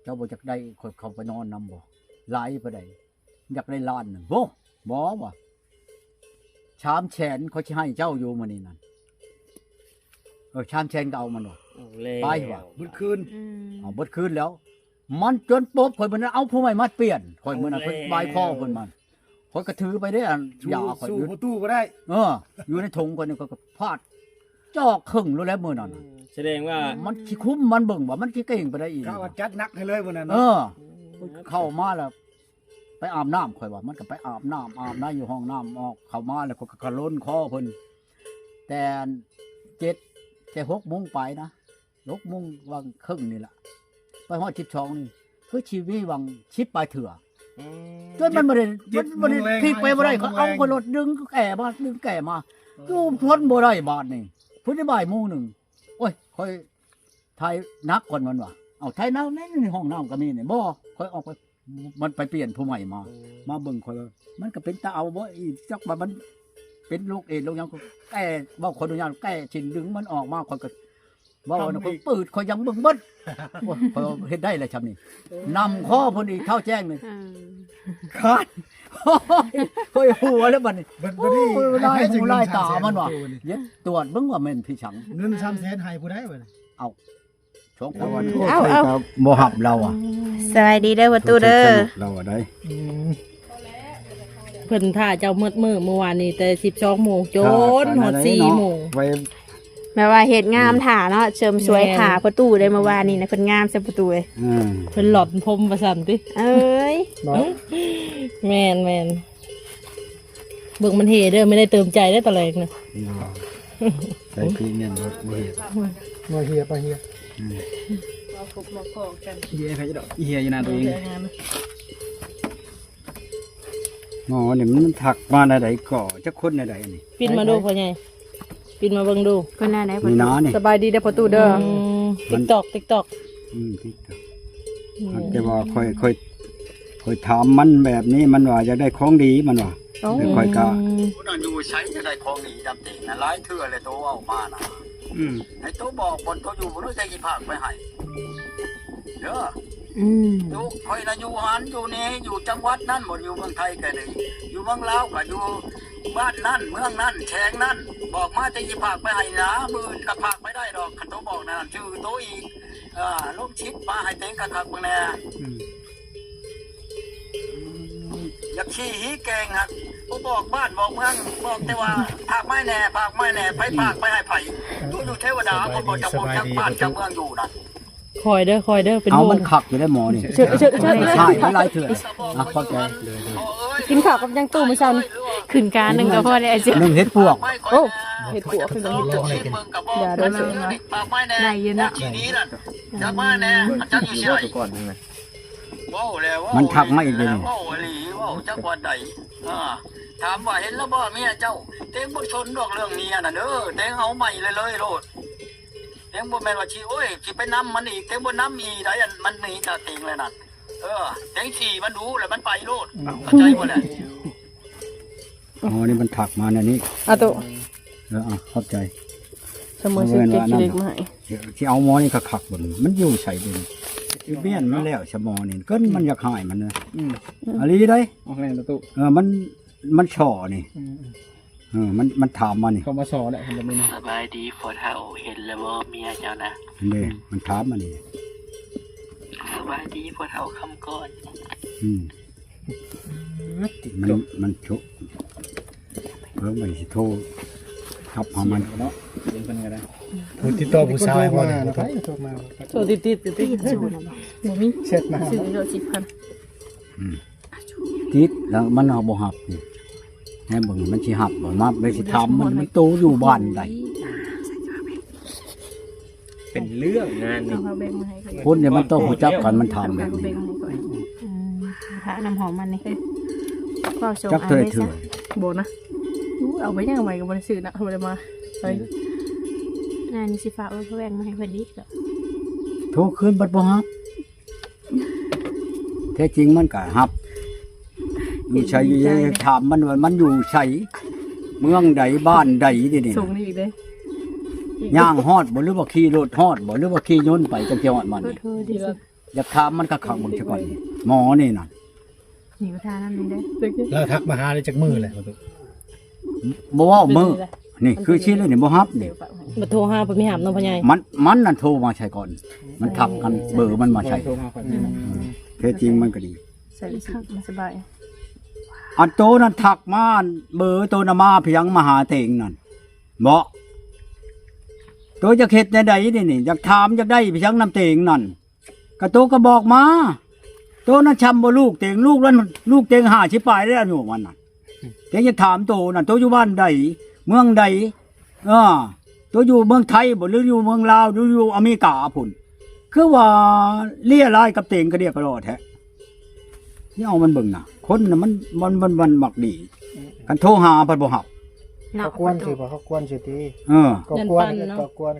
ເຈົ້າບໍ່ຢາກໄດ້ຂ້ອຍເຂົ້າໄປນອນນຳບໍ່? ຫຼາຍປານໃດ? ຢາກໄດ້ລ້ານໜຶ່ງ. ໂອ້ ບໍ່ວ່າ ສາມແສນຂ້ອຍຊິໃຫ້ເຈົ້າຢູ່ມື້ນີ້ນັ້ນ. ເອີ ສາມແສນກໍເອົາມັນວ່າ ເອົາແລ້ວ ໄປວ່າ ເບິດຄືນ ອືມ ເອົາເບິດຄືນແລ້ວ. ມັນຈົນປົບຂ້ອຍມື້ນັ້ນ ເອົາຜູ້ໃໝ່ມາປ່ຽນຂ້ອຍມື້ນັ້ນ ເອົາແລ້ວ ຂ້ອຍບາຍຄໍເພິ່ນມາ ຂ້ອຍກໍຖືໄປເດ້ ອັນ ສູ້ ຢາຂ້ອຍ ສູ້ປະຕູບໍ່ໄດ້ ເອີ ຢູ່ໃນຖົງຂ້ອຍນີ້ ຂ້ອຍກໍຟາດຈອກເຄິ່ງໂລດແລ້ວມື້ນັ້ນ. ອືມ ສະແດງວ່າ ມັນຊິຄຸມມັນເບິ່ງວ່າມັນຊິເກັ່ງປານໃດອີກ ກະວ່າຈັດໜັກໃຫ້ເລີຍມື້ນັ້ນ. ເອີ ອືມ ເຂົ້າມາແລ້ວ ໄປອາບນ້ຳ ຂ້ອຍວ່າ ມັນກໍໄປອາບນ້ຳ ອາບໃນຢູ່ຫ້ອງນ້ຳ ອອກເຂົ້າມາແລ້ວ ຂ້ອຍກໍກະລົນຄໍເພິ່ນ ແຕ່ເຈັດ ແຕ່ຫົກໂມງປາຍນະ ຫົກໂມງຫວ່າງເຄິ່ງນີ້ລະ ໄປຮອດສິບສອງນີ້ ຄືຊິມີຫວ່າງສິບປາຍເທື່ອ. ອືມ ຈົນມັນບໍ່ໄດ້ ເຈັດ ມັນບໍ່ໄດ້ ເຈັດໂມງແລງ ພິກໄປບໍ່ໄດ້ ມາ ເຂົາເອົາ ສອງໂມງແລງ ຂ້ອຍລົດດຶງແກ້ມາ ດຶງແກ້ມາ ເອີ ຢູ່ທົນບໍ່ໄດ້ບາດນີ້ ພຸ້ນໄດ້ບ່າຍໂມງໜຶ່ງ. ໂອ້ຍ ຂ້ອຍຖ່າຍໜັກກ່ອນມັນວ່າ ເອົາ ຖ່າຍໜັກໃນ ໃນຫ້ອງນ້ຳກໍມີນີ້ ບໍ່ ຂ້ອຍອອກໄປ ມັນໄປປ່ຽນຜູ້ໃໝ່ມາ ເອີ ມາເບິ່ງຂ້ອຍວ່າ ມັນກໍເປັນຕາເອົາບໍ່ອີກ ຈັກວ່າມັນເປັນໂລກເອດສ໌ໂລກຫຍັງ ແກ້ ເວົ້າຂໍອະນຸຍາດ ແກ້ຊິນດຶງມັນອອກມາ ຂ້ອຍກໍເວົ້າ ທຳອີກ ຂ້ອຍປືດ ຂ້ອຍຍັງເບິ່ງເບິດ ໂອ້ຍ ຂ້ອຍເຮັດໄດ້ແລ້ວຊ່ຳນີ້ ເອີ ນຳຄໍເພິ່ນອີກ ເທົ້າແຈ້ງນີ້ ເອີ ຂາດ ຂ້ອຍຫົວແລ້ວບັດນີ້ ບັດ ໂອ້ຍ ບັດນີ້ ຫຼາຍຫູຫຼາຍຕາມັນວ່າ ເຢັດ ຕວດເບິ່ງວ່າແມ່ນພິສັງ ເງິນສາມແສນໃຫ້ຜູ້ໃດບັດນີ້ ເອົາ ສອງຄົນ ເອົາ ເອົາ ບໍ່ຮັບລາວອະ. ສະບາຍດີເດີພໍ່ຕູ້ເດີ ລາວອະໄດ໋ ອືມ ເພິ່ນຖ້າເຈົ້າໝົດມື້ ມື້ວານນີ້ແຕ່ສິບສອງໂມງຈົນຮອດສີ່ໂມງ ໄປ ແບບວ່າເຮັດງາມ ອືມ ຖ້າເນາະ ເສີມສວຍ ແມ່ນ ຖ້າພໍ່ຕູ້ເດ້ ມື້ວານນີ້ນະ ເພິ່ນງາມຊະພໍ່ຕູ້ເອີຍ ອືມ ເພິ່ນຫຼອນພົມວ່າຊັ້ນຕິ ເອີຍ ເນາະ ແມ່ນໆ. ເບິ່ງມັນເຮເດີ ແມ່ນໄດ້ເຕີມໃຈເດີຕອນແລງນະ ໃສ່ພຣີມຽມບໍ່ເຮ ບໍ່ເຮ ບໍ່ເຮ ອືມ ເອົາຄົບມາພໍກັນ ເຮໃຜດອກ ເຮຢູ່ໜ້າຕົວເອງ. ໝໍນີ້ມັນທັກມາແນວໃດກໍ ຈັກຄົນແນວໃດອັນນີ້ ປິດມາດູພໍ່ໃຫຍ່ ປິດມາເບິ່ງດູ ເພິ່ນແນວໃດ ນີ້ນະນີ້ ສະບາຍດີເດີພໍ່ຕູ້ເດີ ອືມ ຕິກຕອກ ຕິກຕອກ ອືມ ຕິກຕອກ ອືມ ແຕ່ວ່າຂ້ອຍ ຂ້ອຍ ຂ້ອຍຖາມມັນແບບນີ້ ມັນວ່າຢາກໄດ້ຂອງດີ ມັນວ່າ ໂອ້ ແລ້ວຂ້ອຍກໍ ອືມ ຜູ້ນັ້ນຢູ່ໃສຈະໄດ້ຂອງດີດຳເຕັງນະ ຫຼາຍເທື່ອແລ້ວໂຕເວົ້າມານະ ອືມ ໃຫ້ໂຕບອກບ່ອນໂຕຢູ່ ບໍ່ຮູ້ຈັກຊິພາກໄປໃຫ້ເດີ ອືມ ໂຕຂ້ອຍນະຢູ່ຫັ້ນຢູ່ນີ້ ຢູ່ຈັງຫວັດນັ້ນ ບໍ່ຢູ່ເມືອງໄທກໍໄດ້ ຢູ່ເມືອງລາວກໍຢູ່ ບ້ານນັ້ນເມືອງນັ້ນແຂວງນັ້ນ ບອກມາແຕ່ຊິພາກໄປໃຫ້ນາ ມື້ອື່ນກໍພາກໄປໄດ້ດອກ ຄັນໂຕບອກນັ້ນ ຊື່ໂຕອີກ ເອີ ລົງຊິດມາໃຫ້ເຕັງຄັກໆເບິ່ງແດ່ ອືມ ຢາກຂີ້ຫີແກງຫັ້ນ ບໍ່ບອກບ້ານບອກເມືອງ ບອກແຕ່ວ່າພາກໄມ້ແດ່ ພາກໄມ້ແດ່ ໃຜພາກໄປໃຫ້ໃຜ ໂຕຢູ່ເທວະດາ ເພິ່ນບໍ່ຈັກ ບໍ່ຈັກບ້ານຈັກເມືອງຢູ່ນະ. ຄ່ອຍເດີ ຄ່ອຍເດີ ເປັນ ເອົາ ຫ່ວງ ມັນຄັກຢູ່ໄດ໋ໝໍນີ້ ເຊີນ ເຊີນ ເຊີນ ໃຊ້ໄປຫຼາຍເທື່ອ ອ່ະ ຂອບໃຈ ກິນເຂົ້າກັບຫຍັງຕູ້ມື້ເຊົ້ານີ້ ຂຶ້ນກາໜຶ່ງກໍພໍແລ້ວ ໜຶ່ງເຫັດປວກ ໂອ້ ເຫັດປວກ ເຫັດປວກ ຢ່າເດີ ເຊີນ ໄດ້ຢູ່ເນາະ ຈະມາແດ່ ຈັກຢູ່ໃສ ເວົ້າແລ້ວ ມັນທັກມາອີກເດ ເວົ້າອີ່ຫຼີ ເວົ້າຈັກວັນໃດ ອ່າ ຖາມວ່າເຫັນແລ້ວບໍ່ເມຍເຈົ້າ ເຕັງບໍ່ສົນດອກເລື່ອງເມຍນະເດີ ເຕັງເອົາໃໝ່ເລີຍໆໂລດ ເຕັງບໍ່ແມ່ນວ່າຊິ ໂອ້ຍ ຊິໄປນຳມັນອີກ ເຕັງບໍ່ນຳອີກໃດ໋ ອັນມັນໜີຈາກເຕັງແລ້ວນັ້ນ ເອີ ເຕັງຂີ່ມັນດູແລ້ວມັນໄປໂລດ ເຂົ້າໃຈບໍ່ແຫຼະ ອໍ ນີ້ມັນທັກມາແນວນີ້ ອາໂຕ ເອີ ອ່ະ ຂອບໃຈ ສະເໝີຊື້ເກັກຂີ້ເຫຼັກມາໃຫ້ ຊິເອົາໝໍນີ້ຄັກໆເບິ່ງ ມັນຢູ່ໃສເບິ່ງ ຊິປ່ຽນມັນແລ້ວສະໝໍນີ້ ເກີນມັນຢາກຫາຍມັນເນາະ ອືມ ອີ່ຫຼີໃດ໋ ອອກແລ້ວນະຕູ້ ເອີ ມັນ ມັນສໍ້ນີ້ ອືມ ເອີ ມັນ ມັນຖາມມານີ້ ເຂົາມາສໍ້ແຫຼະ ເຂົາບໍ່ມີນະ ສະບາຍດີພໍ່ເຖົ້າ ເຫັນແລ້ວບໍ່ເມຍເຈົ້ານະ ເດ້ ມັນຖາມມານີ້ ສະບາຍດີພໍ່ເຖົ້າຄຳກ່ອນ ອືມ ມັນ ມັນໂຊະ ເບິ່ງໄປຊິໂທຮັບຫາມັນເນາະ ເບິ່ງເພິ່ນກໍໄດ້ ຜູ້ຕິດຕໍ່ຜູ້ສາວໃຫ້ບໍ່ນີ້ ໂທມາ ໂທຕິດໆ ບໍ່ມີ ແຊັດມາ ຊື້ໂລດສິບພັນ ອືມ ຕິດແລ້ວມັນເອົາບໍ່ຮັບນີ້ ແຮງເບິ່ງມັນຊິຮັບບໍ່ ມາໄປຊິຖາມມັນ ມັນໂຕຢູ່ບ້ານໃດ ເປັນເລື່ອງງານນີ້ ຄົນນີ້ມັນຕ້ອງຮູ້ຈັກກັນ ມັນຖາມແບບນີ້ ອືມ ຖ້ານ້ຳຫອມມັນນີ້ ເວົ້າສົ່ງ ຈັກເທື່ອ ອັນນີ້ຊະ ບໍ່ນະ ອູ້ ເອົາໄປຫຍັງ ເອົາໄປກໍບໍ່ໄດ້ຊື້ນະ ບໍ່ໄດ້ມາ ເອີຍ ງານນີ້ຊິຝາກເອົາໄປແບ່ງມາໃຫ້ເພິ່ນອີກ ໂທຄືນບັດບໍ່ຮັບ ແທ້ຈິງມັນກໍຮັບ ຢູ່ໃສຢູ່ໃສ ຖາມມັນວ່າມັນຢູ່ໃສ ເມືອງໃດ ບ້ານໃດ ເດນີ້ ສົ່ງນີ້ອີກເດ້ ຍ່າງຮອດບໍ່ ຫຼືວ່າຂີ່ລົດຮອດບໍ່ ຫຼືວ່າຂີ່ຍົນໄປ ຈັ່ງຊິຮອດມັນ ໂທດ ໂທດ ດີ ຢາກຖາມມັນຄັກໆເບິ່ງຊະກ່ອນ ໝໍນີ້ນະ. ນີ້ວ່າທ່ານັ້ນນີ້ເດ້ ລາວທັກມາຫາໄດ້ຈັກມື້ແລ້ວ? ບໍ່ເວົ້າມື້ ນີ້ຄືຊິເລີຍນີ້ ບໍ່ຮັບນີ້. ບໍ່ໂທຫາ ບໍ່ມີຮັບເນາະພໍ່ໃຫຍ່. ມັນ ມັນນັ້ນໂທມາໃສ່ກ່ອນ ມັນທັກກັນ ເບີມັນມາໃສ່. ໂທມາກ່ອນ. ແທ້ຈິງມັນກໍດີ ໃສ່ ມັນສະບາຍ. ອັນໂຕນັ້ນທັກມາ ເບີໂຕນະມາພຽງມາຫາເຕັງນັ້ນ ເບາະ ໂຕຢາກເຮັດແນວໃດນີ້ ນີ້ ຢາກຖາມຢາກໄດ້ພຽງນຳເຕັງນັ້ນ ກະໂຕກະບອກມາ. ໂຕນັ້ນຊ່ຳບໍ່ລູກເຕັງ ລູກນັ້ນ ລູກເຕັງຫ້າສິບປາຍແລ້ວອາຍຸມັນນະ. ເຕັງຢາກຖາມໂຕນັ້ນ ໂຕຢູ່ບ້ານໃດ ເມືອງໃດ? ເອີ ໂຕຢູ່ເມືອງໄທບໍ່ ຫຼືຢູ່ເມືອງລາວ ຫຼືຢູ່ອາເມລິກາພຸ້ນ? ຄືວ່າເລຍລາຍກັບເຕັງກະດຽກກະດໍແທ້. ຊິເອົາມັນເບິ່ງນະ ຄົນນະ ມັນ ມັນ ມັນ ມັນມັກດີ. ຄັນໂທຫາພັດບໍ່ຮັບ ເຂົາກວນຊື່ບໍ່ ເຂົາກວນຊື່ຕິ? ເອີ ກໍກວນ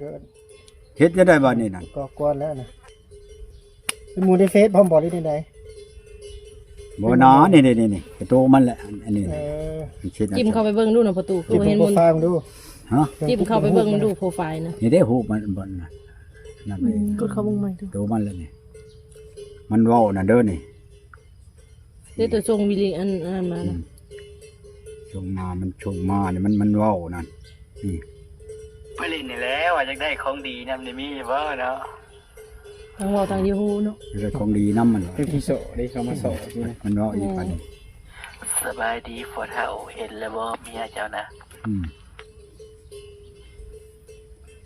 ເຮັດແນວໃດບາດນີ້ນັ້ນ ກໍກວນແລ້ວນະ. ເປັນໝູ່ໃນເຟສພ້ອມບໍ່ ຫຼືແນວໃດ? ບໍ່ນາ ນີ້ໆໆ ໂຕມັນແຫຼະ ອັນນີ້. ເອີ ຈິ້ມເຂົ້າໄປເບິ່ງດູນະພໍ່ຕູ້ ຄືບໍ່ເຫັນມັນ. ຮະ? ຈິ້ມເຂົ້າໄປເບິ່ງດູໂປຣໄຟນະ ນີ້ເດ້ ຮູບມັນ ອັນນັ້ນ ອືມ ກົດເຂົ້າເບິ່ງໃໝ່ດູ ໂຕມັນແຫຼະນີ້. ມັນເວົ້ານະເດີນີ້ ເດໂຕສົ່ງວິລິ ອັນ ອັນນັ້ນມານະ. ອືມ ສົ່ງມາ ມັນສົ່ງມານີ້ ມັນ ມັນເວົ້ານັ້ນ. ອືມ ໄປຫຼິ້ນນີ້ແຫຼະ ວ່າຢາກໄດ້ຂອງດີນຳ ນີ້ມີບໍ່ເນາະ? ທັງເວົ້າທັງຢາກຮູ້ເນາະ ຢາກໄດ້ຂອງດີນຳມັນ. ເປັນທີ່ໂສເດ້ ເຂົ້າມາໂສ ມັນເວົ້າອີກ. ເອີ ປານນີ້. ສະບາຍດີພໍ່ເຖົ້າ ເຫັນແລ້ວບໍ່ເມຍເຈົ້ານະ? ອືມ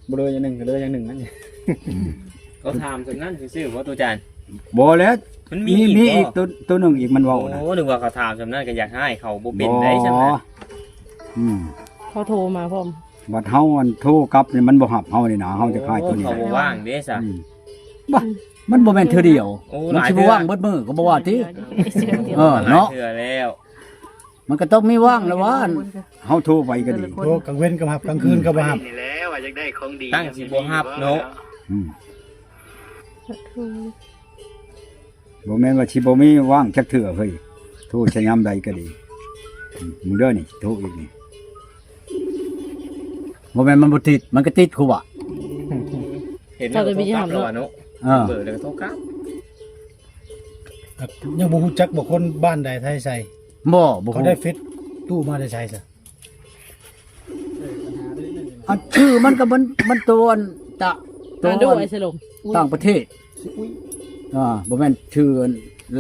ບໍ່ເລີຍຢ່າງໜຶ່ງ ກໍເລີຍຢ່າງໜຶ່ງນັ້ນ. ອືມ ເຂົາຖາມສ່ຳນັ້ນຊື່ໆບໍ່ ໂຕຈານ? ບໍ່ແລ້ວ ມັນມີ ມີ ມີອີກ ອີກໂຕ ໂຕໜຶ່ງອີກ ມັນເວົ້ານະ. ໂອ້ ນຶກວ່າເຂົາຖາມສ່ຳນັ້ນ ກໍຢາກຮ້າຍເຂົາບໍ່ເປັນໄດ໋ ບໍ່ ສ່ຳນັ້ນ. ອືມ ເຂົາໂທມາພ້ອມ ບັດເຮົາອັນໂທກັບນີ້ ມັນບໍ່ຮັບເຮົານີ້ນະ ເຮົາຈະຂາຍໂຕນີ້. ໂອ້ ເຂົາບໍ່ວ່າງເດ້ຊະ. ອືມ ບະ ມັນບໍ່ແມ່ນເທື່ອດຽວ. ໂອ້ ມັນຊິບໍ່ວ່າງເບິດມື້ກໍບໍ່ວ່າຕິ. ເອີ ຫຼາຍເທື່ອແລ້ວ ເນາະ ມັນກໍຕ້ອງມີວ່າງແລ້ວວ່າ ເຮົາໂທໄປກໍດີ ໂທກາງເວັນກໍຮັບ ກາງຄືນກໍບໍ່ຮັບ. ນີ້ແຫຼະວ່າຢາກໄດ້ຂອງດີ ຕັ້ງຊິບໍ່ຮັບເນາະ. ອືມ ບໍ່ແມ່ນວ່າຊິບໍ່ມີວ່າງຈັກເທື່ອເຮີ້ຍ ໂທຊະຍາມໃດກໍດີ. ອືມ ມື້ເດີນີ້ໂທອີກນີ້ ບໍ່ແມ່ນມັນບໍ່ຕິດ ມັນກໍຕິດຄືວ່າ. ເຫັນແລ້ວກໍໂທກັບແລ້ວວ່າເນາະ. ເອີ ເບີແລ້ວກໍໂທກັບ. ຍັງບໍ່ຮູ້ຈັກບໍ່ ຄົນບ້ານໃດ ໄທໃສ? ບໍ່ ບໍ່ຮູ້. ເຂົາໄດ້ເຟສຕູ້ມາແຕ່ໃສຊະ? ອັນຊື່ມັນກໍມັນ ມັນຕົວອັນຕະ ຕົວອັນຕ່າງປະເທດ. ອ່າ ບໍ່ແມ່ນຊື່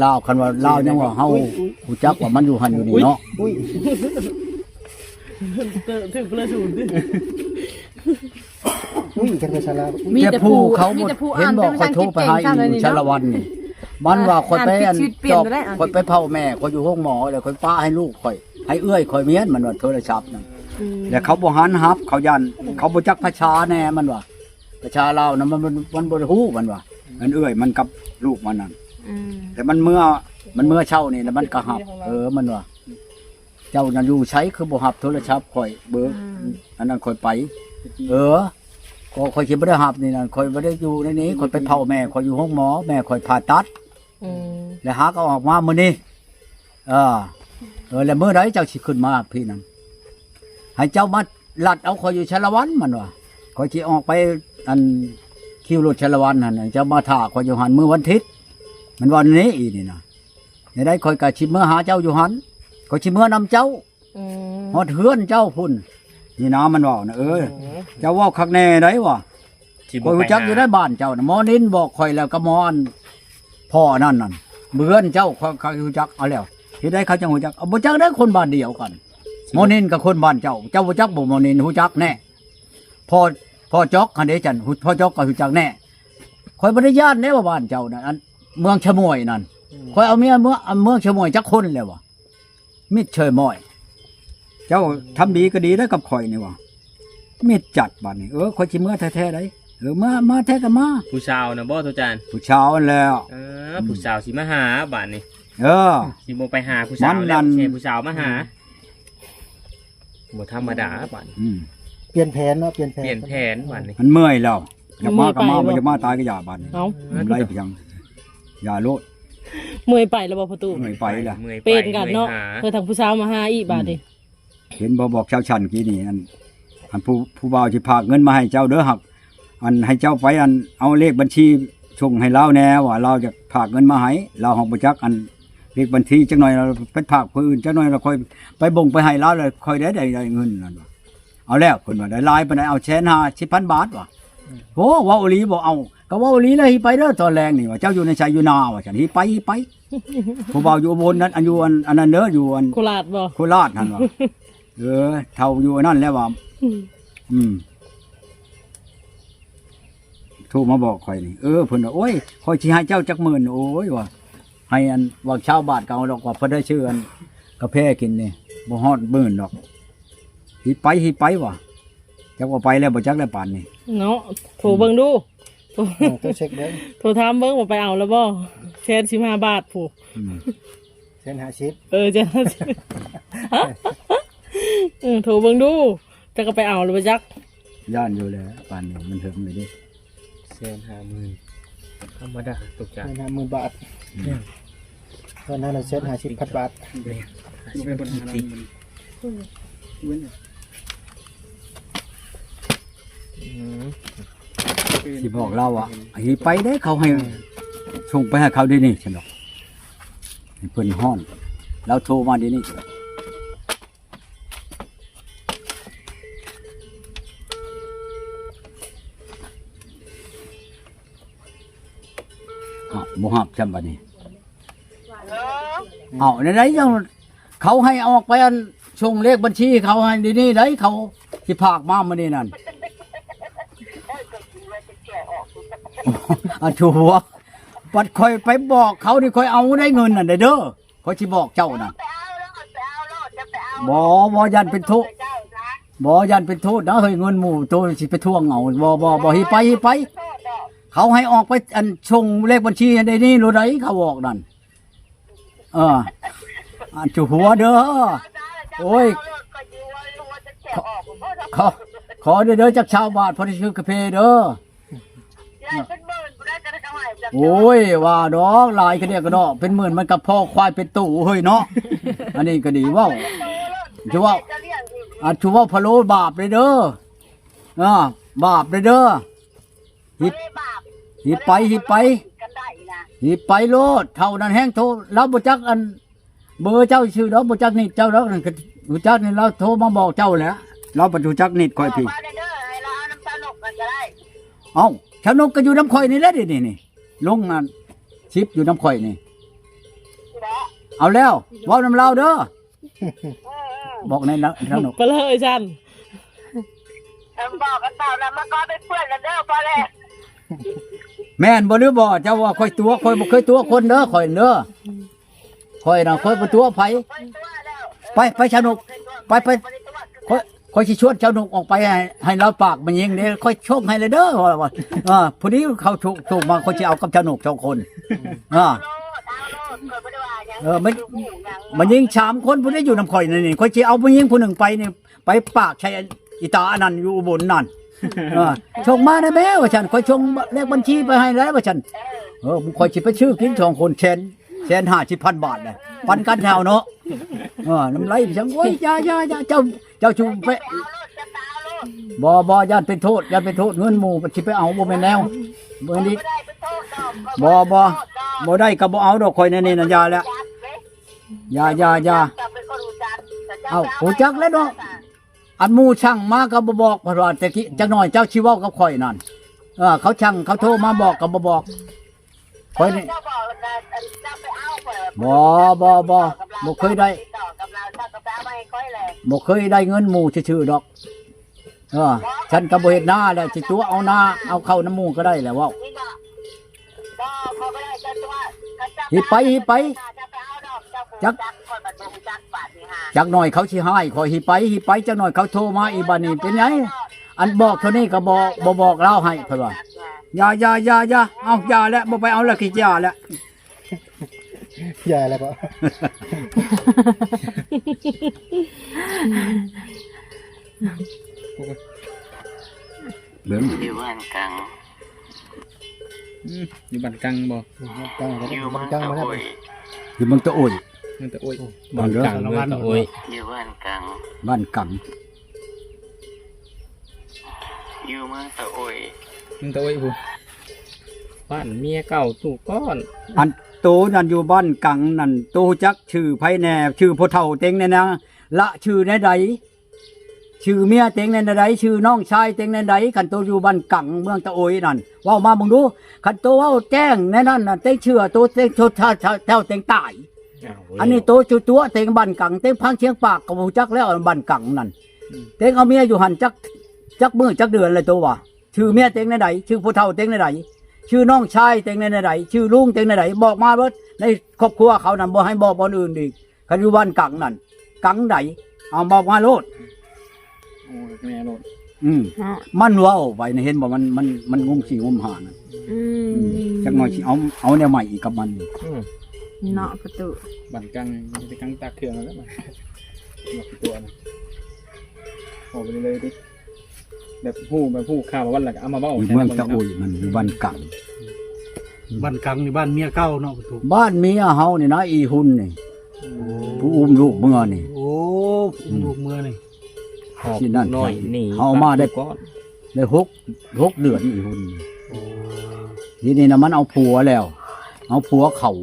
ລາວ ຄັນວ່າລາວຍັງວ່າເຮົາຮູ້ຈັກວ່າມັນຢູ່ຫັ້ນຢູ່ນີ້ເນາະ. ອຸ້ຍ ຖືກເລີຍສູນຕິ. ອຸ້ຍ ກັນໄປສາລາ ມີແຕ່ຜູ້ເຂົາ ມີແຕ່ຜູ້ເຫັນບໍ່ ຂ້ອຍໂທໄປຫາອີ່ສາລະວັນນີ້ ມັນວ່າຂ້ອຍໄປອັນຈອກ ຂ້ອຍໄປເຝົ້າແມ່ຂ້ອຍຢູ່ໂຮງໝໍ ແລ້ວຂ້ອຍປະໃຫ້ລູກຂ້ອຍ ໃຫ້ເອື້ອຍຂ້ອຍເມຍນ ມັນວ່າໂທລະສັບນັ້ນ. ແລ້ວເຂົາບໍ່ຫັນຮັບ ເຂົາຢ້ານ ເຂົາບໍ່ຈັກພາສາແດ່ ມັນວ່າ ພາສາລາວນະ ມັນ ມັນ ມັນບໍ່ໄດ້ຮູ້ ມັນວ່າ ອັນເອື້ອຍມັນກັບລູກມັນນັ້ນ. ແຕ່ມັນເມືອ ມັນເມືອເຊົ້ານີ້ ແລ້ວມັນກໍຮັບ ເອີ ມັນວ່າ ເຈົ້ານັ້ນຢູ່ໃສ ຄືບໍ່ຮັບໂທລະສັບຂ້ອຍ ເບີອັນນັ້ນຂ້ອຍໄປ. ເອີ ກໍຂ້ອຍຊິບໍ່ໄດ້ຮັບນີ້ນະ ຂ້ອຍບໍ່ໄດ້ຢູ່ໃນນີ້ ຂ້ອຍໄປເຝົ້າແມ່ຂ້ອຍຢູ່ໂຮງໝໍ ແມ່ຂ້ອຍຜ່າຕັດ. ແລ້ວຫາກໍອອກມາມື້ນີ້. ເອີ ເອີ ແລ້ວມື້ໃດເຈົ້າຊິຂຶ້ນມາພີ້ນັ້ນ ໃຫ້ເຈົ້າມາລັດເອົາຂ້ອຍຢູ່ສາລະວັນ ມັນວ່າ ຂ້ອຍຊິອອກໄປອັນຄິວລົດສາລະວັນຫັ້ນ ເຈົ້າມາຖ້າຂ້ອຍຢູ່ຫັ້ນມື້ວັນທິດ ມັນວ່າແນວນີ້ອີນີ້ນະ. ແນວໃດຂ້ອຍກໍຊິເມືອຫາເຈົ້າຢູ່ຫັ້ນ ຂ້ອຍຊິເມືອນຳເຈົ້າ ຮອດເຮືອນເຈົ້າພຸ້ນ ນີ້ນະ ມັນເວົ້ານະ. ເອີ ເຈົ້າເວົ້າຄັກແນ່ໃດວະ ຂ້ອຍຮູ້ຈັກຢູ່ໃນບ້ານເຈົ້ານະ ໝໍນິນບອກຂ້ອຍແລ້ວ ກັບໝໍອັນພໍ່ອັນນັ້ນນັ້ນ ເຮືອນເຈົ້າ ຂ້ອຍ ຂ້ອຍຮູ້ຈັກ. ເອົາແລ້ວ ເຮັດໃດເຂົາຈັ່ງຮູ້ຈັກ? ເອົາ ບໍ່ຈັກໃດ ຄົນບ້ານດຽວກັນ. ໝໍນິນກັບຄົນບ້ານເຈົ້າ ເຈົ້າບໍ່ຈັກບໍ່? ໝໍນິນຮູ້ຈັກແນ່ ພໍ່ ພໍ່ຈອກຫັ້ນເດ້ ຈັ່ງພໍ່ຈອກກໍຮູ້ຈັກແນ່. ຂ້ອຍບໍ່ໄດ້ຢ້ານເດ້ວ່າບ້ານເຈົ້ານັ້ນ ອັນເມືອງຊະມວຍນັ້ນ ຂ້ອຍເອົາເມຍເມືອງ ເມືອງຊະມວຍຈັກຄົນແລ້ວວະ ມິດເຊີຍມອຍ. ເຈົ້າທຳດີກໍດີແລ້ວກັບຂ້ອຍນີ້ຫວາ ມິດຈັດບາດນີ້. ເອີ ຂ້ອຍຊິເມືອແທ້ໆໃດ. ເອີ ມາ ມາແທ້ກໍມາ. ຜູ້ສາວນະບໍ່ ໂຕຈານ? ຜູ້ສາວຫັ້ນແຫຼ້ວ. ເອີ ອືມ ຜູ້ສາວຊິມາຫາບາດນີ້. ເອີ ຊິບໍ່ໄປຫາຜູ້ສາວແລ້ວ ຊິໃຫ້ຜູ້ສາວມາຫາ. ອືມ ບໍ່ທຳມະດາບາດນີ້. ອືມ ປ່ຽນແຜນເນາະ ປ່ຽນແຜນ ປ່ຽນແຜນບາດນີ້. ມັນເມື່ອຍແລ້ວ ຢາກມາກໍມາ ບໍ່ຢາກມາຕາຍກໍຢ່າບາດນີ້. ເອົ້າ ມັນໄດ້ພຽງ ຢ່າໂລດ. ເມື່ອຍໄປແລ້ວບໍ່ພໍ່ຕູ້? ເມື່ອຍໄປແລ້ວ ເປັນກັນເນາະ. ເອີ ທາງຜູ້ສາວມາຫາອີກບາດນີ້. ອືມ ເຫັນບໍ່ ບອກຊາວຊັ້ນກີ້ນີ້ ອັນ ອັນຜູ້ ຜູ້ບ່າວຊິຝາກເງິນມາໃຫ້ເຈົ້າເດີ ຫາກ ອັນ ໃຫ້ເຈົ້າໄປ ອັນ ເອົາເລກບັນຊີ ສົ່ງໃຫ້ລາວແດ່ວ່າລາວຢາກຝາກເງິນມາໃຫ້ ລາວເຮົາບໍ່ຈັກອັນເລກບັນຊີ ຈັກໜ່ອຍລາວໄປຝາກຜູ້ອື່ນ ຈັກໜ່ອຍລາວຄ່ອຍໄປບົ່ງໄປໃຫ້ລາວ ແລ້ວຄ່ອຍໄດ້ ໄດ້ ໄດ້ເງິນນັ້ນວ່າ. ເອົາແລ້ວ ເພິ່ນວ່າໄດ້ຫຼາຍປານໃດ ເອົາແສນຫ້າສິບພັນບາດວ່າ. ໂອ້ ເວົ້າອີ່ຫຼີບໍ່? ເອົາ ກໍເວົ້າອີ່ຫຼີແຫຼະ ຫິໄປເດີຕອນແລງນີ້ວ່າ ເຈົ້າຢູ່ໃນໃສຢູ່ນາວ່າຊັ້ນ ຫິໄປ ຫິໄປ. ຜູ້ບ່າວຢູ່ອຸບົນນັ້ນ ອັນຢູ່ອັນ ອັນນັ້ນເດີ ຢູ່ອັນໂຄລາດບໍ່? ໂຄລາດຫັ້ນວ່າ. ເອີ ເຖົ້າຢູ່ອັນນັ້ນແລ້ວວ່າ. ອືມ ອືມ ໂທມາບອກຂ້ອຍນີ້ ເອີ ເພິ່ນວ່າ ໂອ້ຍ ຂ້ອຍຊິໃຫ້ເຈົ້າຈັກໝື່ນ ໂອ້ຍວ່າ ໃຫ້ອັນວ່າຊາວບາດກໍເອົາດອກວ່າ ເພິ່ນໄດ້ຊື້ອັນກາແຟກິນນີ້ ບໍ່ຮອດໝື່ນດອກ ຫິໄປ ຫິໄປວ່າ. ຈັກວ່າໄປແລ້ວບໍ່ຈັກແລ້ວປານນີ້ເນາະ ໂທເບິ່ງດູ ໂທ ເອີ ໂທເຊັກເບິ່ງ ໂທຖາມເບິ່ງວ່າໄປເອົາແລ້ວບໍ່ ແສນສິບຫ້າບາດພຸ້ນ. ອືມ ແສນຫ້າສິບ ເອີ ແສນຫ້າສິບ ເອີ ໂທເບິ່ງດູ ຈັກກໍໄປເອົາແລ້ວບໍ່ຈັກ. ຢ້ານຢູ່ແຫຼະ ປານນີ້ມັນເຖິງເລີຍເດ້ ແສນຫ້າໝື່ນ ທຳມະດາຕົກຈານ ແສນຫ້າໝື່ນບາດ. ອືມ ຕອນນັ້ນແສນຫ້າສິບພັນບາດ. ແມ່ນ ຫ້າສິບພັນກີບ. ອືມ ຊິບອກລາວວ່າ ໃຫ້ໄປເດ້ ເຂົາໃຫ້ ອືມ ສົ່ງໄປໃຫ້ເຂົາດຽວນີ້ຊັ້ນດອກ ໃຫ້ເພິ່ນຮ້ອນ ລາວໂທມາດຽວນີ້. ອ້າວ ບໍ່ຮັບຊ້ຳບາດນີ້. ເອີ ເອົາ ແນວໃດຈັ່ງ ເຂົາໃຫ້ອອກໄປອັນ ສົ່ງເລກບັນຊີເຂົາໃຫ້ດຽວນີ້ໄດ໋ ເຂົາຊິຝາກມາມື້ນີ້ນັ້ນ. ອັນ ຖືວ່າ ບັດຂ້ອຍໄປບອກເຂົານີ້ ຂ້ອຍເອົາໄດ້ເງິນນັ້ນໄດ໋ເດີ. ຂ້ອຍຊິບອກເຈົ້ານະ ບໍ່ ບໍ່ ຢ້ານເປັນໂທດ ບໍ່ ຢ້ານເປັນໂທດນະເຮີ້ຍ ເງິນໝູ່ໂຕຊິໄປທວງເອົາ ບໍ່ ບໍ່ ບໍ່ ຫິໄປ ຫິໄປ. ເຂົາໃຫ້ອອກໄປ ອັນ ສົ່ງເລກບັນຊີໃຫ້ໄດ້ນີ້ໂລດໃດ ເຂົາອອກນັ້ນ. ເອີ ອັນ ຈຸຫົວເດີ ໂອ້ຍ ຂໍ ຂໍເດີ ຈັກຊາວບາດ ພໍໄດ້ຊື້ກາເຟເດີ. ໂອ້ຍ ວ່າດອກ ຫຼາຍກະເດກກະເດາະ ເປັນໝື່ນມັນກະພໍຄວາຍເປັນໂຕເຮີ້ຍເນາະ. ອັນນີ້ກະດີເວົ້າ ຈະເວົ້າ ອາ ຈະເວົ້າພະໂລບາບເລີຍເດີ ອາ ບາບເລີຍເດີ. ຫິ ຫິໄປ ຫິໄປ ຫິໄປໂລດ ເຖົ້ານັ້ນແຮງໂທ ລາວບໍ່ຈັກອັນ ເບີເຈົ້າຊື່ດອກ ບໍ່ຈັກນິດເຈົ້າດອກ ນັ້ນກະຮູ້ຈັກນີ້ ລາວໂທມາບອກເຈົ້າແຫຼະ ລາວປະຕູຈັກນິດຂ້ອຍພີ້. ເອົາ ຊາວນົກກະຢູ່ນຳຂ້ອຍນີ້ແຫຼະ ດຽວນີ້ນີ້ ລົງອັນ ຊິບຢູ່ນຳຂ້ອຍນີ້. ເອົາແລ້ວ ເວົ້ານຳລາວເດີ ບອກແນ່ ຊາວນົກ ໄປເລີຍຊັ້ນ ເອີ ບອກກັນເວົ້ານຳ ມາກໍເປັນເພື່ອນກັນເດີ ພໍແລ້ວ. ແມ່ນບໍ່ຫຼືບໍ່ ເຈົ້າວ່າຂ້ອຍຕົວະ ຂ້ອຍບໍ່ເຄີຍຕົວະຄົນເດີ ຂ້ອຍເດີ. ຂ້ອຍນະ ຂ້ອຍບໍ່ຕົວະໃຜ. ໄປ ໄປຊາວນົກ ໄປ ໄປ ຂ້ອຍ ຂ້ອຍຊິຊວນຊາວນົກອອກໄປໃຫ້ ໃຫ້ລາວປາກແມ່ຍິງເດ້ ຂ້ອຍສົ່ງໃຫ້ເລີຍເດີ ວ່າ ເອີ ພໍດີເຂົາໂທ ໂທມາ ຂ້ອຍຊິເອົາກັບຊາວນົກສອງຄົນ. ເອີ ເອີ ແມ່ ແມ່ຍິງສາມຄົນ ຜູ້ໃດຢູ່ນຳຂ້ອຍນີ້ ຂ້ອຍຊິເອົາແມ່ຍິງຜູ້ໜຶ່ງໄປນີ້ ໄປປາກໃສ່ອີຕາອັນນັ້ນຢູ່ອຸບົນນັ້ນ. ເອີ ສົ່ງມາແດ່ແມ່ວ່າຊັ້ນ ຂ້ອຍສົ່ງເລກບັນຊີໄປໃຫ້ແລ້ວວ່າຊັ້ນ. ເອີ ຂ້ອຍຊິໄປຊື້ກິນສອງຄົນ ແສນ ແສນຫ້າສິບພັນບາດແຫຼະ ປັນກັນເທົ່າເນາະ. ເອີ ນ້ຳໄຫຼໄປຊັ້ນ ໂອ້ຍ ຢ່າ ຢ່າ ຢ່າ ເຈົ້າ ເຈົ້າຊິໄປ ບໍ່ ບໍ່ ຢ້ານເປັນໂທດ ຢ້ານເປັນໂທດ ເງິນໝູ່ຊິໄປເອົາ ບໍ່ແມ່ນແນວ ບໍ່ນີ້ ບໍ່ ບໍ່ ບໍ່ໄດ້ກໍບໍ່ເອົາດອກ ຂ້ອຍແນວນີ້ນະ ຢ່າແຫຼະ ຢ່າ ຢ່າ ຢ່າ. ເອົ້າ ຮູ້ຈັກແລ້ວເນາະ ອັນໝູ່ສັ່ງມາກໍບໍ່ບອກ ເພິ່ນວ່າແຕ່ກີ້ ຈັກໜ້ອຍເຈົ້າຊິເວົ້າກັບຂ້ອຍນັ້ນ. ເອີ ເຂົາສັ່ງ ເຂົາໂທມາບອກກໍບໍ່ບອກຂ້ອຍນີ້. ບໍ່ ບໍ່ ບໍ່ ບໍ່ເຄີຍໄດ້ ບໍ່ເຄີຍໄດ້ເງິນໝູ່ຊື່ໆດອກ. ເອີ ຊັ້ນກໍບໍ່ເຮັດນາແລ້ວ ຊິຕົວະເອົານາ ເອົາເຂົ້ານຳໝູ່ກໍໄດ້ແຫຼະ ເວົ້າ. ຫິບໄປ ຫິບໄປ ຈັກ ຈັກໜ້ອຍເຂົາຊິຮ້າຍຂ້ອຍ. ຫິບໄປ ຫິບໄປ ຈັກໜ້ອຍເຂົາໂທມາອີກ ບາດນີ້ເປັນຫຍັງ? ອັນບອກເທົ່ານີ້ກໍບໍ່ ບໍ່ບອກລາວໃຫ້ ເພິ່ນວ່າ. ຢ່າ ຢ່າ ຢ່າ ຢ່າ ເອົາ ຢ່າແຫຼະ ບໍ່ໄປເອົາແລ້ວ ຂີ້ຢ້ານແຫຼະ. ຢ່າແລ້ວກໍ ເບິ່ງ ຢູ່ບ້ານກັງ ອືມ ຢູ່ບ້ານກັງບໍ່? ຢູ່ບ້ານກັງ ຢູ່ເມືອງຕະໂອ້ຍ ຢູ່ເມືອງຕະໂອ້ຍ ເມືອງຕະໂອ້ຍ ບ້ານກັງ ເມືອງຕະໂອ້ຍ ຢູ່ບ້ານກັງ ບ້ານກັງ ຢູ່ເມືອງຕະໂອ້ຍ ເມືອງຕະໂອ້ຍພຸ້ນ. ບ້ານເມຍເກົ່າຕູ້ກ້ອນ. ອັນໂຕນັ້ນຢູ່ບ້ານກັງນັ້ນ ໂຕຮູ້ຈັກຊື່ໃຜແດ່? ຊື່ພໍ່ເຖົ້າເຕັງແດ່ນະ ລະຊື່ແນວໃດ? ຊື່ເມຍເຕັງແນວໃດ? ຊື່ນ້ອງຊາຍເຕັງແນວໃດ? ຄັນໂຕຢູ່ບ້ານກັງເມືອງຕະໂອຍນັ້ນ ເວົ້າມາເບິ່ງດູ. ຄັນໂຕເວົ້າແຈ້ງແນວນັ້ນນະ ເຕັງເຊື່ອໂຕເຕັງ ໂຕເຖົ້າເຕັງຕາຍ. ອັນນີ້ໂຕຈຸຕົວເຕັງບ້ານກັງ ເຕັງຟັງສຽງປາກກໍບໍ່ຮູ້ຈັກແລ້ວ ບ້ານກັງນັ້ນ. ເຕັງເອົາເມຍຢູ່ຫັ້ນຈັກ ຈັກມື້ຈັກເດືອນແລ້ວໂຕວ່າ? ຊື່ເມຍເຕັງແນວໃດ? ຊື່ຜູ້ເຖົ້າເຕັງແນວໃດ? ຊື່ນ້ອງຊາຍເຕັງແນວໃດ? ຊື່ລຸງເຕັງແນວໃດ? ບອກມາເບິດ ໃນຄອບຄົວເຂົານັ້ນ ບໍ່ໃຫ້ບອກບ່ອນອື່ນອີກ. ຄັນຢູ່ບ້ານກັງນັ້ນ ກັງໃດ? ເອົາບອກມາໂລດ. ໂອ້ ແມ່ໂລດ. ອືມ ເນາະ ມັນເວົ້າໄປນະ ເຫັນບໍ່? ມັນ ມັນ ມັນງຸ້ມຂີ້ງຸ້ມຫານະ. ອືມ ອືມ ຈັກໜ່ອຍຊິເອົາ ເອົາແນວໃໝ່ອີກກັບມັນ. ອືມ ເນາະ ປະຕູ ບ້ານກັງ ມັນຊິໄປກັງຕາກເຄື່ອງແລ້ວ ປະຕູນະ. ເວົ້າໄປເລື້ອຍໆຕິ ແບບຮູ້ ແບບຮູ້ຂ່າວວັນລະກໍເອົາມາເວົ້າ ຢູ່ເມືອງຕະໂອຍ ມັນຢູ່ບ້ານກັງ. ບ້ານກັງນີ້ບ້ານເມຍເກົ່າເນາະ ປະຕູ ບ້ານເມຍເຮົານີ້ນະ ອີຮຸນນີ້. ໂອ້ ຜູ້ອຸ້ມລູກເມືອນີ້. ໂອ້ ຜູ້ອຸ້ມລູກເມືອນີ້. ອອກລູກນ້ອຍໜີ ເຮົາມາໄດ້ ໄດ້ຫົກ ຫົກເດືອນອີຮຸນ. ໂອ້ ທີນີ້ນະ ມັນເອົາຜົວແລ້ວ ເອົາຜົວເຂົາ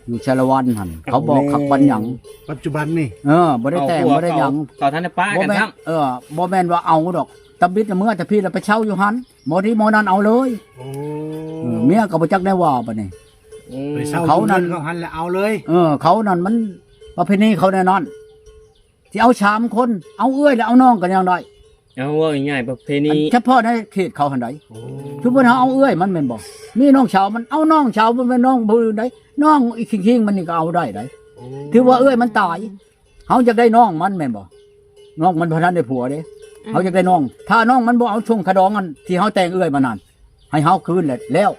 ຢູ່ສາລະວັນຫັ້ນ ເຂົາບໍ່ຄັກປານຫຍັງ. ປັດຈຸບັນນີ້ ເອີ ບໍ່ໄດ້ແຕ່ງ ບໍ່ໄດ້ຫຍັງ ເຂົາທັນໄດ້ປະກັນຊ້ຳ. ເອີ ບໍ່ແມ່ນວ່າເອົາດອກ ຕຳບິດເມືອແຕ່ພີ້ລະໄປເຊົ່າຢູ່ຫັ້ນ ໝໍນີ້ໝໍນັ້ນເອົາເລີຍ. ໂອ້ ເອີ ເມຍກໍບໍ່ຈັກແນວວ່າບັດນີ້. ອືມ ໄປເຊົ່າຢູ່ເຮືອນເຂົາຫັ້ນລະເອົາເລີຍ. ເອີ ເຂົານັ້ນມັນປະເພນີເຂົາແນວນັ້ນ. ຊິເອົາສາມຄົນ ເອົາເອື້ອຍ ແລະ ເອົານ້ອງກໍຍັງໄດ້. ເອົາ ເວົ້າງ່າຍໆ ປະເພນີ ອັນສະເພາະໃນເຂດເຂົາຫັ້ນໃດ. ໂອ້ ສົມມຸດເຮົາເອົາເອື້ອຍມັນແມ່ນບໍ່? ມີນ້ອງສາວມັນ ເອົານ້ອງສາວ ບໍ່ແມ່ນນ້ອງຜູ້ອື່ນໃດ. ນ້ອງອີກຄີງໆມັນນີ້ກໍເອົາໄດ້ໃດ. ໂອ້ ຖືວ່າເອື້ອຍມັນຕາຍ ເຮົາຢາກໄດ້ນ້ອງມັນແມ່ນບໍ່? ນ້ອງມັນບໍ່ທັນໄດ້ຜົວເດ້. ອືມ ເຮົາຢາກໄດ້ນ້ອງ ຖ້ານ້ອງມັນບໍ່ເອົາ ສົ່ງຄ່າດອງອັນທີ່ເຮົາແຕ່ງເອື້ອຍມານັ້ນ ໃຫ້ເຮົາຄືນແຫຼະ ແລ້ວ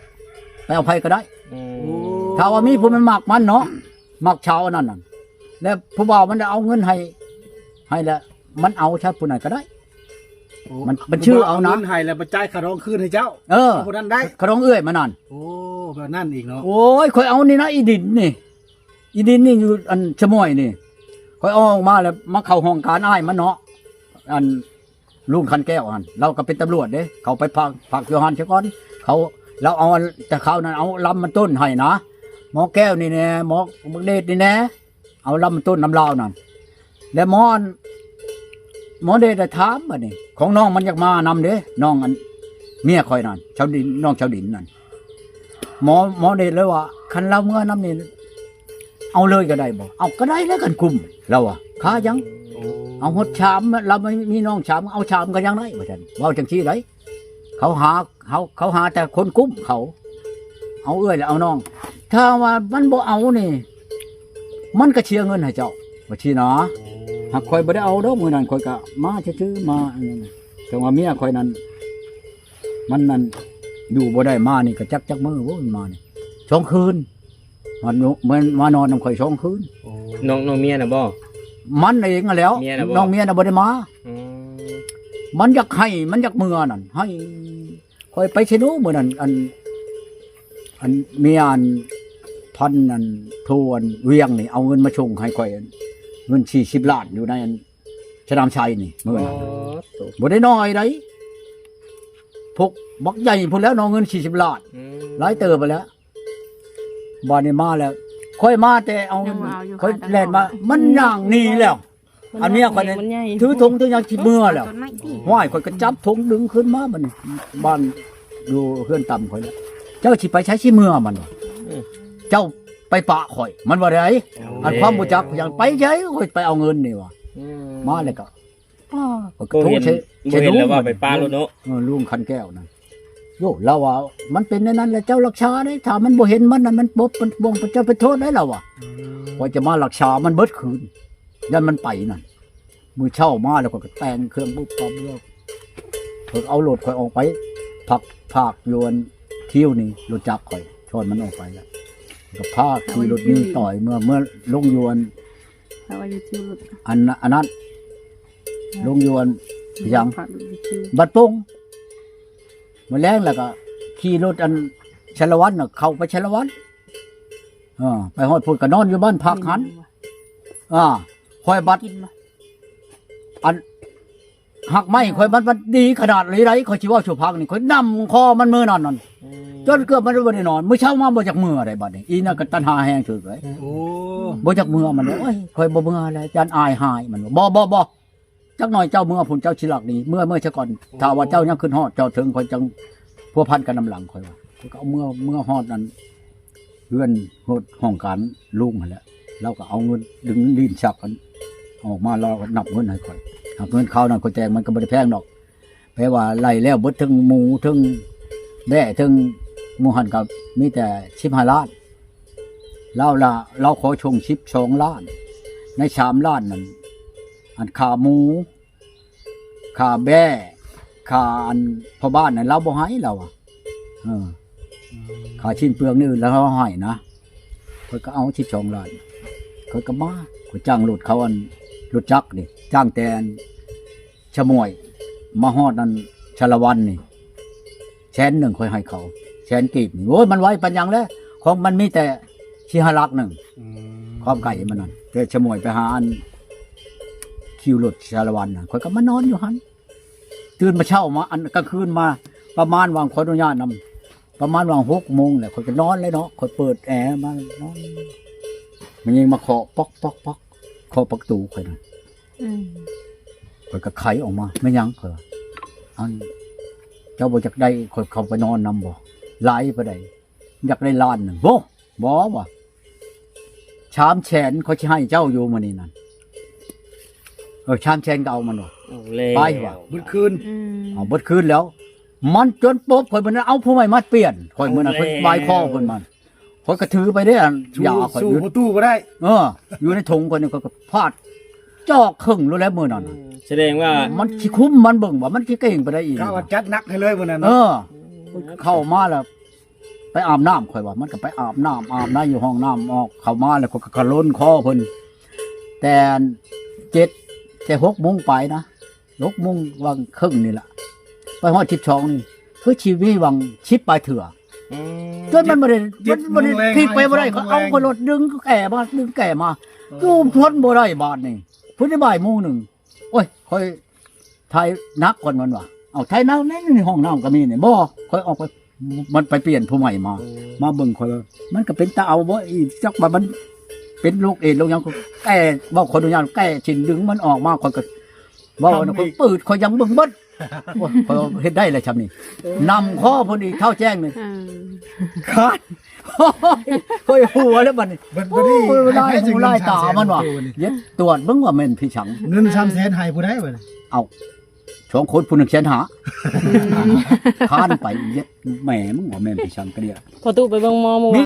ໄປເອົາໃຜກໍໄດ້. ອືມ ໂອ້ ຖ້າວ່າມີຜູ້ມັນມັກມັນເນາະ ມັກຊາວອັນນັ້ນນະ ແລ້ວຜູ້ບ່າວມັນໄດ້ເອົາເງິນໃຫ້ ໃຫ້ແລ້ວ ມັນເອົາຊະຜູ້ນັ້ນກໍໄດ້. ໂອ້ ມັນ ມັນຊື່ເອົານະ ເອົາເງິນໃຫ້ແລ້ວໄປຈ່າຍຄ່າດອງຄືນໃຫ້ເຈົ້າ. ເອີ ຜູ້ນັ້ນໄດ້ ຄ່າດອງເອື້ອຍມານັ້ນ. ໂອ້ ແບບນັ້ນອີກເນາະ. ໂອ້ຍ ຂ້ອຍເອົານີ້ນະ ອີດິນນີ້ ອີດິນນີ້ຢູ່ອັນສະໝ້ອຍນີ້ ຂ້ອຍເອົາອອກມາແລ້ວ ມາເຂົ້າຫ້ອງການອ້າຍມັນເນາະ ອັນ ລຸງຂັນແກ້ວຫັ້ນ ລາວກໍເປັນຕຳຫຼວດເດ້ ເຂົາໄປພັກ ພັກຢູ່ຫັ້ນຊະກ່ອນ. ເຂົາ ລາວເອົາອັນ ແຕ່ຄາວນັ້ນເອົາລຳມັນຕົ້ນໃຫ້ນະ ໝໍແກ້ວນີ້ແດ່ ໝໍບັກເດດນີ້ແດ່ ເອົາລຳມັນຕົ້ນນຳລາວນັ້ນ. ແລ້ວໝໍ ໝໍເດດໄດ້ຖາມບັດນີ້ ຂອງນ້ອງມັນຢາກມານຳເດ້ ນ້ອງອັນ ເມຍຂ້ອຍນັ້ນ ຊາວດິນ ນ້ອງຊາວດິນນັ້ນ. ໝໍ ໝໍເດດເລີຍວ່າ ຄັນລາວເມືອນຳນີ້ ເອົາເລີຍກໍໄດ້ບໍ່? ເອົາກໍໄດ້ແລ້ວ ຄັນກຸ້ມ ລາວວ່າ ຄາຫຍັງ? ໂອ້ ເອົາຮອດຊາມ ລາວມີນ້ອງຊາມ ເອົາຊາມກໍຍັງໄດ້ ວ່າຊັ້ນ ເວົ້າຈັ່ງຊີ້ໄດ໋. ເຂົາຫາ ເຂົາ ເຂົາຫາແຕ່ຄົນກຸ້ມເຂົາ ເອົາເອື້ອຍ ແລ້ວເອົານ້ອງ ຖ້າວ່າມັນບໍ່ເອົານີ້ ມັນກໍເສຍເງິນໃຫ້ເຈົ້າ ວ່າຊີ້ນະ. ຫາກຂ້ອຍບໍ່ໄດ້ເອົາດອກ ມື້ນັ້ນຂ້ອຍກໍມາຊື່ໆ ມາ ແຕ່ວ່າເມຍຂ້ອຍນັ້ນ ມັນນັ້ນຢູ່ບໍ່ໄດ້ ມານີ້ກໍຈັກ ຈັກມື້ໂວ້ຍ ມານີ້ສອງຄືນ ມາໂນ ມາ ມານອນນຳຂ້ອຍສອງຄືນ. ໂອ້ ນ້ອງ ນ້ອງເມຍນະບໍ່? ມັນເອງຫັ້ນແຫຼ້ວ ເມຍນະບໍ່? ນ້ອງເມຍນະບໍ່ໄດ້ມາ. ອືມ ມັນຢາກໄຫ້ ມັນຢາກເມືອນັ້ນ ໄຫ້ ຂ້ອຍໄປເຊໂນມື້ນັ້ນ ອັນ ອັນເມຍອັນ ພັນອັນ ໂທອັນວຽງນີ້ ເອົາເງິນມາສົ່ງໃຫ້ຂ້ອຍ ເງິນສີ່ສິບລ້ານ ຢູ່ໃນອັນ ສະໜາມໄຊນີ້ມື້ນັ້ນ. ອໍ ບໍ່ໄດ້ນ້ອຍໃດ໋ ພວກບັກໃຫຍ່ພຸ້ນແຫຼ້ວເນາະ ເງິນສີ່ສິບລ້ານ. ອືມ ຫຼາຍເຕີບຫັ້ນແຫຼະ. ບາດນີ້ມາແລ້ວ ຂ້ອຍມາແຕ່ເອົາ ຍັງວ່າເອົາຢູ່ ຂ້ອຍແລ່ນມາ ມັນຍ່າງໜີແລ້ວ. ອັນເມຍຂ້ອຍນີ້ ມັນໃຫຍ່ ຖືຖົງຖືຫຍັງຊິເມືອແລ້ວ. ຫ້ວຍ ຂ້ອຍກໍຈັບຖົງດຶງຂຶ້ນມາ ບາດນີ້ບ້ານຢູ່ເຮືອນຕ່ຳຂ້ອຍແລ້ວ ເຈົ້າຊິໄປໃສ ຊິເມືອ ມັນວ່າ. ອືມ ເຈົ້າໄປປະຂ້ອຍ ມັນວ່າໄດ໋. ໂອ້ ອັນຄວາມບໍ່ຈັກຫຍັງ ໄປໃສ ຂ້ອຍໄປເອົາເງິນນີ້ວ່າ. ອືມ ມາແລ້ວກໍ ປ້າ ຂ້ອຍກໍໂທດໃສ່ ບໍ່ເຫັນ ໃສ່ລຸງ ແລ້ວວ່າໄປປະໂລດເນາະ. ເອີ ລຸງຂັນແກ້ວນັ້ນ ໂຍ ລາວວ່າ ມັນເປັນແນວນັ້ນແຫຼະ ເຈົ້າລັກສາເດ້ ຖ້າມັນບໍ່ເຫັນມັນນັ້ນ ມັນບໍ່ ມັນບໍ່ ເຈົ້າໄປໂທດໄດ໋ ລາວວ່າ. ອືມ ຂ້ອຍຈະມາລັກສາມັນເບິດຄືນ ຢ້ານມັນໄປນັ້ນ. ມື້ເຊົ້າມາແລ້ວ ຂ້ອຍກໍແຕ່ງເຄື່ອງປຸບປັບ ເພິ່ນເອົາລົດຂ້ອຍອອກໄປ ພັກ ພາກຢູ່ອັນຄິວນີ້ ລົດຈັກຂ້ອຍ ຊ້ອນມັນອອກໄປແລ້ວ ກໍພາຂີ່ລົດມີຕໍ່ຍເມືອ ເມືອລົງຢູ່ອັນ ເຂົາວ່າຢູ່ຄິວລົດ ອັນ ອັນນັ້ນ ລົງຢູ່ອັນຫຍັງ ບ້ານໂປ່ງ ມື້ແລງແລ້ວກໍຂີ່ລົດອັນຊາລະວັນນະ ເຂົ້າໄປຊາລະວັນ. ເອີ ໄປຮອດພຸ້ນກໍນອນຢູ່ບ້ານພັກຫັ້ນ. ອ່າ ຂ້ອຍບັດ ອັນ ຮາກໄມ້ຂ້ອຍມັນ ມັນດີຂະໜາດໃດ ຂ້ອຍຊິເວົ້າສູ່ຟັງນີ້ ຂ້ອຍນຳຄໍມັນມື້ນັ້ນນັ້ນ ອືມ ຈົນເກືອບມັນບໍ່ໄດ້ນອນ ມື້ເຊົ້າມາບໍ່ຈັກເມືອໃດບັດນີ້ ອີນັ້ນກໍຕັນຫາແຮງສຸດເລີຍ ໂອ້ ບໍ່ຈັກເມືອ ມັນວ່າ ໂອ້ຍ ຂ້ອຍບໍ່ເມືອແລ້ວ ຢ້ານອາຍຫາຍ ມັນວ່າ ບໍ່ ບໍ່ ບໍ່ ຈັກໜ່ອຍເຈົ້າເມືອພຸ້ນ ເຈົ້າຊິລັກໜີ ເມືອ ເມືອຊະກ່ອນ ໂອ້ ຖ້າວ່າເຈົ້າຍັງຄຶດຮອດເຈົ້າເຖິງ ຂ້ອຍຈັ່ງພົວພັນກັນນຳຫຼັງ ຂ້ອຍວ່າ ຂ້ອຍກໍເອົາເມືອ ເມືອຮອດນັ້ນ ເຮືອນຮອດຫ້ອງການລຸງຫັ້ນແຫຼະ ລາວກໍເອົາເງິນດຶງລີ້ນຊັກອັນອອກມາ ລາວກໍນັບເງິນໃຫ້ຂ້ອຍ ນັບເງິນຄາວນັ້ນ ຂ້ອຍແຕ່ງມັນກໍບໍ່ໄດ້ແພງດອກ ແປວ່າໄລ່ແລ້ວເບິດ ທັງໝູ ທັງແບ້ ທັງໝູຫັ້ນກໍມີແຕ່ສິບຫ້າລ້ານ ລາວລະ ລາວຂໍສົ່ງສິບສອງລ້ານ ໃນສາມລ້ານນັ້ນ ອັນຄ່າໝູ ຄ່າແບ້ ຄ່າອັນພໍ່ບ້ານນັ້ນລາວບໍ່ໃຫ້ລາວວ່າ ເອີ ອືມ ຄ່າຊີ້ນເປືອງນີ້ລາວໃຫ້ນະ ຂ້ອຍກໍເອົາສິບສອງລ້ານ ຂ້ອຍກໍມາ ຂ້ອຍຈ້າງລົດເຂົາ ອັນລົດຈັກນີ້ ຈ້າງແຕ່ອັນຊະໝ້ວຍ ມາຮອດອັນສາລະວັນນີ້ ແສນໜຶ່ງຂ້ອຍໃຫ້ເຂົາ ແສນກີບນີ້ ໂອ້ຍ ມັນໄວປານຫຍັງແລະ ຂອງມັນມີແຕ່ສີ່ຫ້າຫຼັກໜຶ່ງ ອືມ ຄວາມໄກມັນນັ້ນ ແຕ່ຊະໝ້ວຍໄປຫາອັນ ຄິວລົດສາລະວັນນະ ຂ້ອຍກໍມານອນຢູ່ຫັ້ນ ຕື່ນມາເຊົ້າມາ ອັນກາງຄືນມາ ປະມານຫວ່າງ ຂໍອະນຸຍາດນຳ ປະມານຫວ່າງຫົກໂມງແຫຼະ ຂ້ອຍກໍນອນແລ້ວເນາະ ຂ້ອຍເປີດແອມານອນ ແມ່ຍິງມາເຄາະ ປອກ ປອກ ປອກ ເຄາະປະຕູຂ້ອຍນະ ອືມ ຂ້ອຍກໍໄຂອອກມາ ແມ່ນຫຍັງ ຂ້ອຍວ່າ ອັນ ເຈົ້າບໍ່ຢາກໄດ້ ຂ້ອຍເຂົ້າໄປນອນນຳບໍ່ ຫຼາຍປານໃດ ຢາກໄດ້ລ້ານໜຶ່ງ ໂອ້ ບໍ່ວ່າ ສາມແສນຂ້ອຍຊິໃຫ້ເຈົ້າຢູ່ມື້ນີ້ນັ້ນ ເອີ ສາມແສນກໍເອົາມັນວ່າ ເອົາແລ້ວ ໄປວ່າ ເບິດຄືນ ອືມ ເອົາເບິດຄືນແລ້ວ ມັນຈົນປົບຂ້ອຍມື້ນັ້ນ ເອົາຜູ້ໃໝ່ມາປ່ຽນ ຂ້ອຍມື້ນັ້ນ ເອົາແລ້ວ ຂ້ອຍບາຍຄໍເພິ່ນມາ ຂ້ອຍກໍຖືໄປເດ້ ອັນ ສູ້ ຢາຂ້ອຍ ສູ້ ຢູ່ ປະຕູບໍ່ໄດ້ ເອີ ຢູ່ໃນຖົງຂ້ອຍນີ້ ຂ້ອຍກໍຟາດຈອກເຄິ່ງໂລດແລ້ວມື້ນັ້ນ ອືມ ສະແດງວ່າ ມັນຊິຄຸມມັນເບິ່ງວ່າມັນຊິເກັ່ງປານໃດອີກ ກະວ່າຈັດໜັກໃຫ້ເລີຍມື້ນັ້ນ ເອີ ເຂົ້າມາແລ້ວ ໄປອາບນ້ຳ ຂ້ອຍວ່າ ມັນກໍໄປອາບນ້ຳ ອາບໃນຢູ່ຫ້ອງນ້ຳ ອອກເຂົ້າມາແລ້ວ ຂ້ອຍກໍກະລົນຄໍເພິ່ນ ແຕ່ເຈັດ ແຕ່ຫົກໂມງປາຍນະ ຫົກໂມງຫວ່າງເຄິ່ງນີ້ລະ ໄປຮອດສິບສອງນີ້ ຄືຊິມີຫວ່າງສິບປາຍເທື່ອ ອືມ ຈົນມັນບໍ່ໄດ້ ເຈັດ ມັນບໍ່ໄດ້ ໂມງແລງ ພລິກໄປບໍ່ໄດ້ ຫົກໂມງແລງ ເຂົາເອົາຂ້ອຍໂລດດຶງແກ້ມາ ດຶງແກ້ມາ ເອີ ຢູ່ທົນບໍ່ໄດ້ບາດນີ້ ພຸ້ນໄດ້ບ່າຍໂມງໜຶ່ງ ໂອ້ຍ ຂ້ອຍ ຖ່າຍໜັກກ່ອນມັນວ່າ ເອົາ ຖ່າຍໜັກໃນຫ້ອງນ້ຳກໍມີນີ້ ບໍ່ ຂ້ອຍອອກໄປ ມັນໄປປ່ຽນຜູ້ໃໝ່ມາ ເອີ ມາເບິ່ງຂ້ອຍວ່າ ມັນກໍເປັນຕາເອົາບໍ່ອີກ ຈັກວ່າມັນເປັນໂລກເອດສ໌ໂລກຫຍັງ ກໍແກ້ ເວົ້າ ຂໍອະນຸຍາດ ແກ້ຊິນດຶງມັນອອກມາ ຂ້ອຍກໍເວົ້າ ທຳອີກ ຂ້ອຍເປີດ ຂ້ອຍຍັງເບິ່ງເບິດ ໂອ້ຍ ຂ້ອຍເຮັດໄດ້ແລ້ວຊ່ຳນີ້ ເອີ ນຳຄໍເພິ່ນອີກ ທ້າວແຈ້ງນີ້ ເອີ ຄານ ໂອ້ຍ ຂ້ອຍຫົວແລ້ວບັດນີ້ ບັດ ໂອ້ຍ ບັດນີ້ ລາຍຫູລາຍຕາມັນວ່າ ເຢັດ ຕວດເບິ່ງວ່າແມ່ນຜີສັງ ເງິນສາມແສນໃຫ້ຜູ້ໃດບັດນີ້ ເອົ້າ ສອງຄົນ ຜູ້ໜຶ່ງແສນຫ້າ ຄານໄປ ເຢັດແມ່ມຶງວ່າແມ່ນຜີສັງກະເດຍ ພໍຕູ້ໄປເບິ່ງໝໍໝູ່ ມີ